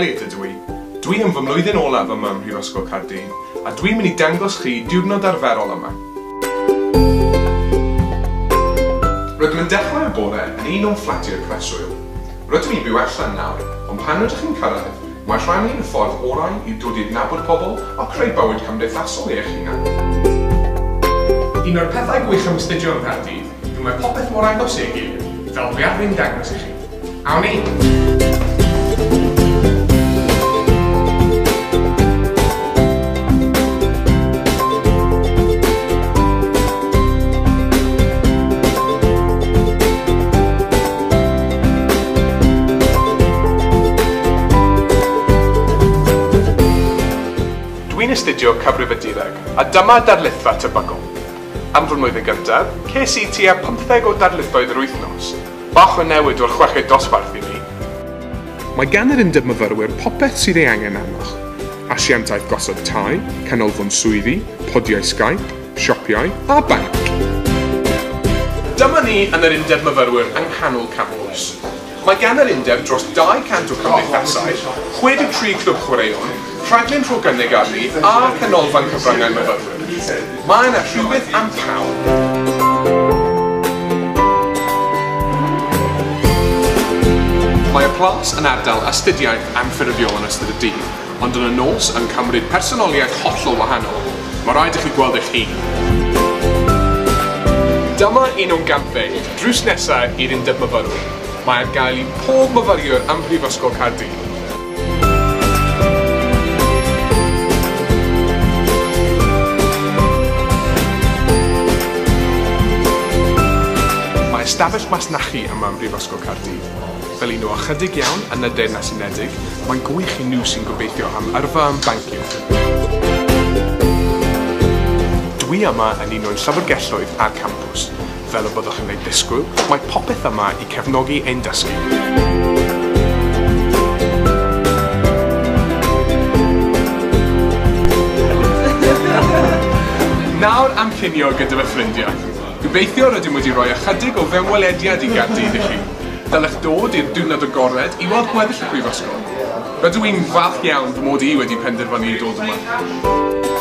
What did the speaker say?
Elliot ydw i. Dwi yn fy mlwyddyn olaf yma ym Mhrifysgol Caerdydd, a dwi'n mynd i dangos chi diwrnod arferol yma. Rydym yn dechrau y bore yn un o'n fflatiau preswyl. Rydw i'n byw allan nawr, ond pan rydych chi'n cyrraedd, mae rhannu yn y ffordd orau i dod i adnabod pobl a creu bywyd cymdeithasol i eich hunan. Un o'r pethau gwych am astudio yng Nghaerdydd yw mae popeth mor agos i'w gilydd, fel dwi ar fin dangos i chi. Awn ni! Dwi'n astudio cyfrifiadureg, a dyma darlithfa tebygol. Am fy mlwyddyn gyntaf, ces i tua 15 o darlithoedd yr wythnos. Bach o newid o'r chweched dosbarth i mi. Mae gan yr Undeb Myfyrwyr popeth sydd ei angen arnoch. Asiantaeth gosod tai, canolfan swyddi, podiau Skype, siopiau a banc. Dyma ni yn yr Undeb Myfyrwyr yng nghanol campws. Mae gan yr Undeb dros 200 o cymdeithasau, 63 clwb chwaraeon, rhaglen rho gynnig arni a canolfan cyfryngau myfyrwyr. Mae yna rhywbeth am pawb. Mae y Plas yn ardal astudiaeth anffurfiol yn ystod y dydd, ond yn y nos yn cymryd personoliaeth hollol wahanol. Mae rhaid i chi gweld eich hun. Dyma un o'n gampfeydd, drws nesaf i'r Undeb Myfyrwyr. Mae ar gael i pob myfyriwr ym Mhrifysgol Caerdydd. Mae ystafell masnachu yma ym Mhrifysgol Caerdydd. Fel un o ychydig iawn yn y Deyrnas Unedig, mae'n gwych i nhw sy'n gobeithio am yrfa yn bancio. Dwi yma yn un o'n llyfrgelloedd ar campws. Fel y byddwch yn ei disgwyl, mae popeth yma i cefnogi ein dysgu. Nawr am cinio gyda fy ffrindiau. Gobeithio rydym wedi rhoi ychydig o fewnwelediad i Gaerdydd i chi. Dylech dod i'r diwrnod agored i weld gweddill y brifysgol. Rydw i'n falch iawn fy mod i wedi penderfynu dod yma.